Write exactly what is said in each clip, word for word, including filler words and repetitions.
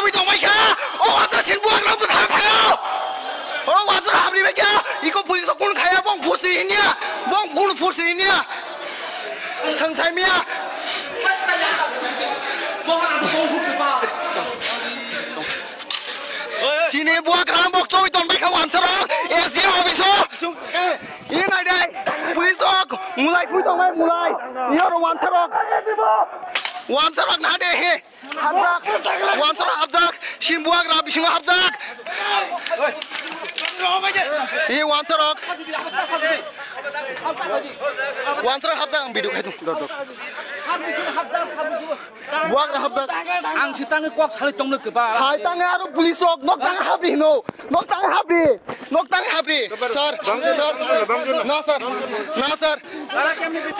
Tongbai kha, o wansara sin buagra bwthai phaio. O wansara habri bai kha, iko police o kun khaya, bong phusri hinya, bong kun phusri hinya. Sangsai miya. Sini buagra bok choi tongbai kha wansara, S D O office o. Ini nai dai, police o, mulai phui tongbai mulai. Iyo ro wansara. Wansara na de he. Hapjak. Wansarok hapjak. Sin buagra bisingo hapjak. Hi wansarok. Wansarok hapjak ang video khaidung. Buagra hapjak. Ang si tangi kok sali tongno keba. Hai tangi aro police rok nok tangi habi hino. Nok tangi habi. Nok tangi habi. Sir, sir. Na sir. Na sir.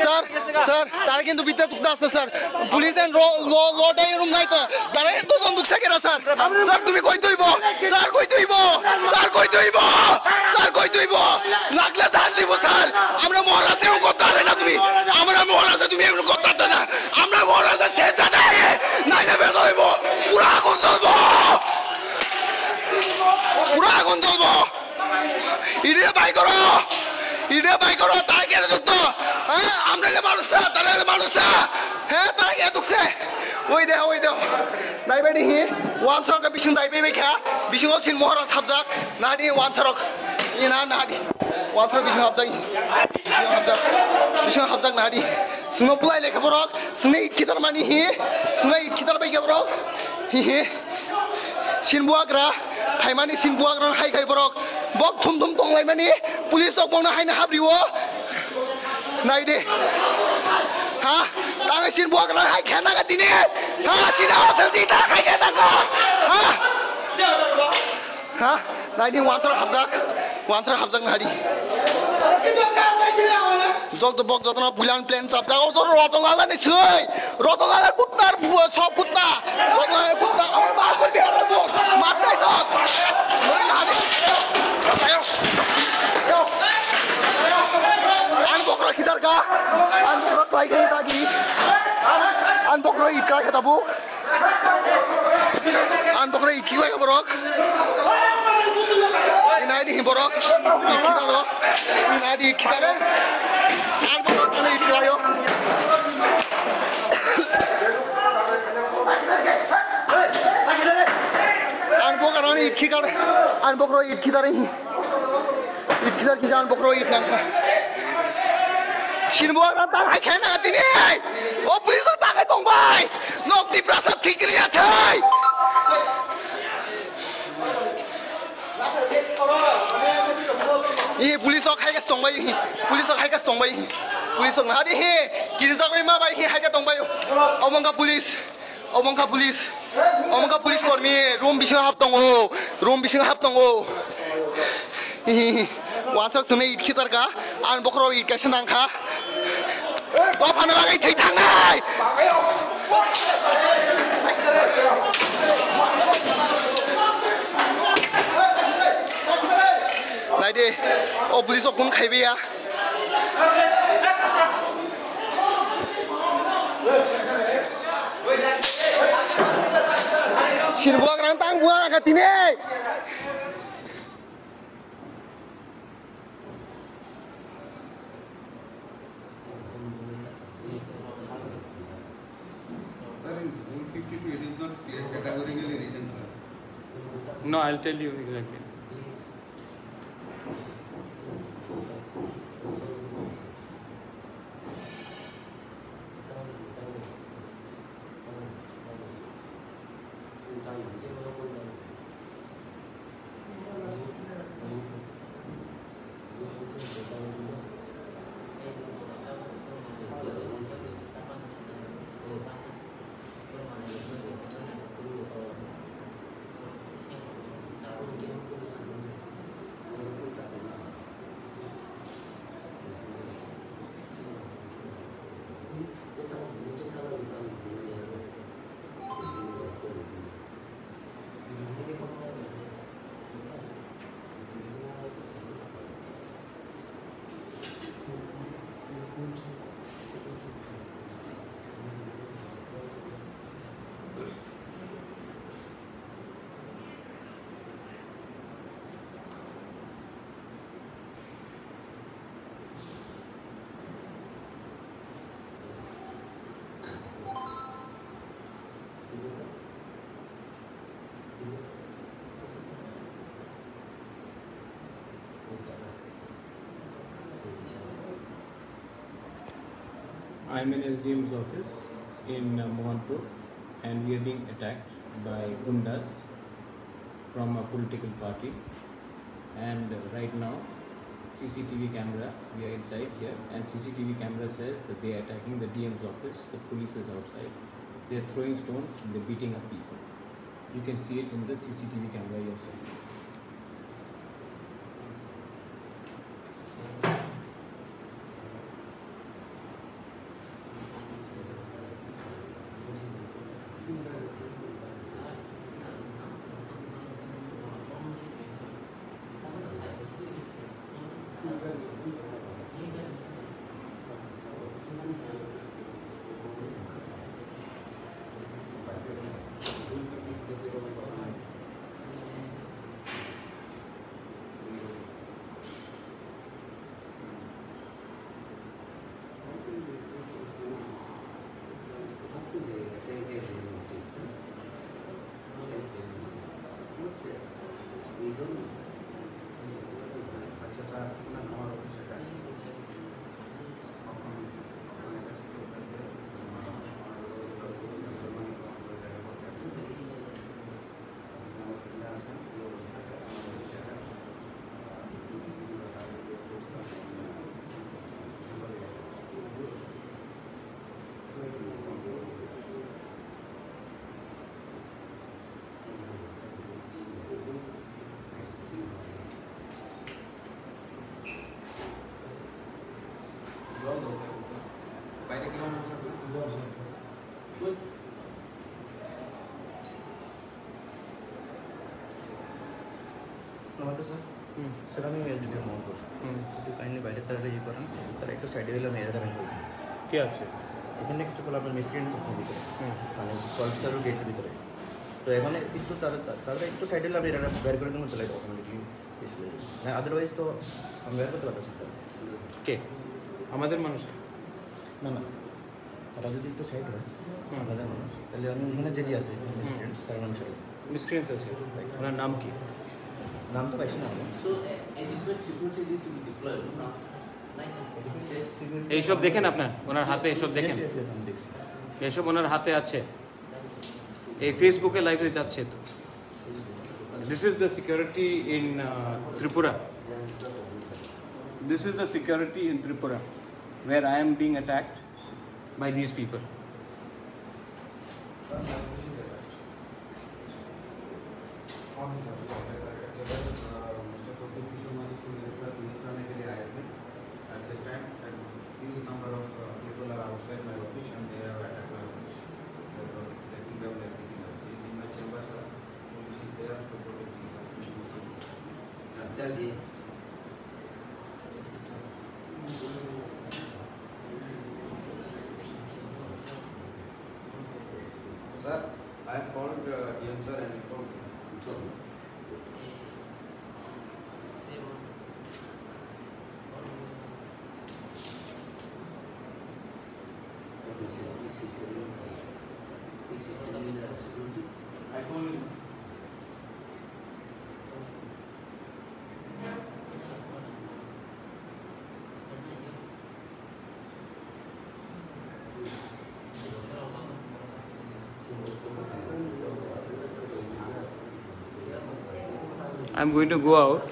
Sir, sir, tara kintu bidya tukda ase, sir. Police and law, law, law dai room nai to. Tara eto jon duksa kera, sir. Sir, tumi koi tuibo? Sir, koi tuibo? Sir, koi tuibo? Sir, koi tuibo? Nakle dhan dibo, sir. Amra Maharaj se unko tare na tumi. Amra Maharaj se tumi unko tare na. Amra Maharaj se jada hai. Nai na beso ibo. Pura agun jolbo. Pura agun jolbo. Ide bai koro. Ide bai koro, tara kene dukto. Ha, amra le manusa, tara le manusa. Ha, tara kene dukse. Oi de, oi de. Nai bai hi, wansarok bising dai bai kha. Bisingo sin mohora sabjak. Nadi wansarok. Ina nadi. Wansarok bising habjak. Bising habjak. Bising habjak nadi. Sungno pulai lekha borok. Sungni kitar mani hi. Sungni kitar bai kha borok. Hi hi. Sin buagra, phaimani sin buagra hai khai borok. Bok thum thum tonglaimani, police rok bokno haino habriwo. Nai de. Ha, tang sin buagra hai khana ga tini. Ha, sina o thang di ta khai khana ga. Ha. Ha, nai di wansar hapjak. Wansar hapjak nai di. Jol to bok jotno plan plan chapjak. O to roto lala ni sui. Roto lala kutnar bua sok kutna. Roto lala kutna. Amar bas koi biar bua. Matai sok. Noi na di. Ayo. Ayo. An bokro khidar ka. An bokro klai kai ta di. An bokro it kai kata bu. An bokro it khilai borok. Inai di borok. It khilai borok. Inai di khilai. An bokro kene it khilai yo. An bokro ni it khilai. An bokro it khilai. It khilai khilai an bokro it nang. Sin bokro tang hai khana tini. O police tang hai tong bai. Nok di prasad thik ri athai. I police ok hai ka tong bai. Police ok hai ka tong bai. Police ok na di he. Kiri jak bai ma bai he hai ka tong bai. Omong ka police. Omo wngkha police. Omo wngkha police kormi. Room bisingo hap tongo. Room bisingo hap tongo. Wansok swnwi it khitarka. Ang bokhorok it kaisa nangkha. Dophano bagwi thwi thangnai. Naidi, o police rok kunu khaibai ya. Sirbuak rang tang buak ka tini. Sir, in Rule fifty-two, it is not clear categorically written, sir. No, I'll tell you exactly. I'm in S D M's office in uh, Mohanpur, and we are being attacked by gundas from a political party. And uh, right now, C C T V camera, we are inside here, and C C T V camera says that they are attacking the D M's office. The police is outside. They are throwing stones. They're beating up people. You can see it in the C C T V camera yourself. আচ্ছা স্যার, শুনেন, আমার অফিস এটা। ওখানে, ওখানে একটা কিছু আছে, আমার, আমার মুসলমান, মুসলমান, আমার এখানে আছেন, এই অবস্থাটা, আমার অফিস এটা। জল দরকার। বাইরে কিরকম অবস্থা আছে? নমস্কার স্যার। হুম। স্যার, আমি এসডিপিও মোহনপুর। হুম। একটু কাইন্ডলি বাইরে তারা ইয়ে করেন, তারা একটু সাইডে গেলে আমি এলাকা ব্যাংক করি। কে আছে? এখানে কিছু বলে আপনার মিসক্রিয়েন্টস আছে ভিতরে। হুম। মানে কলসার গেটের ভিতরে। তো এখানে কিন্তু তারা, তারা একটু সাইডে গেলে আমি এলাকা বের করে দেবো, তাহলে অটোমেটিকলি না, আদারওয়াইজ তো আমি বের করতে পারতাম স্যার। কে? আমাদের মানুষ? না, না, তারা যদি একটু সাইড হয়, হুম। আপনাদের মানুষ, তাহলে আমি এখানে যদি আসি, মিসক্রিয়েন্টস, তার নাম সরি। মিসক্রিয়েন্টস আছে। ওনার নাম কি? নাম তো পাইছি না আমি। So, a- adequate security need to be deployed. এইসব দেখেন আপনার, ওনার হাতে এসব দেখেন। Yes, yes, yes, আমি দেখছি। এসব ওনার হাতে আছে। এই ফেসবুকে লাইভে যাচ্ছে তো। This is the security in uh, Tripura. This is the security in Tripura, where I am being attacked by these people. At the time, a huge number of uh, people are outside my office and they have attacked my office. They are taking down everything else. He's in my chamber, sir. Police is there to protect himself. Tell him. Sir, I have called uh, D M sir and informed him. I told him. I'm going to go out.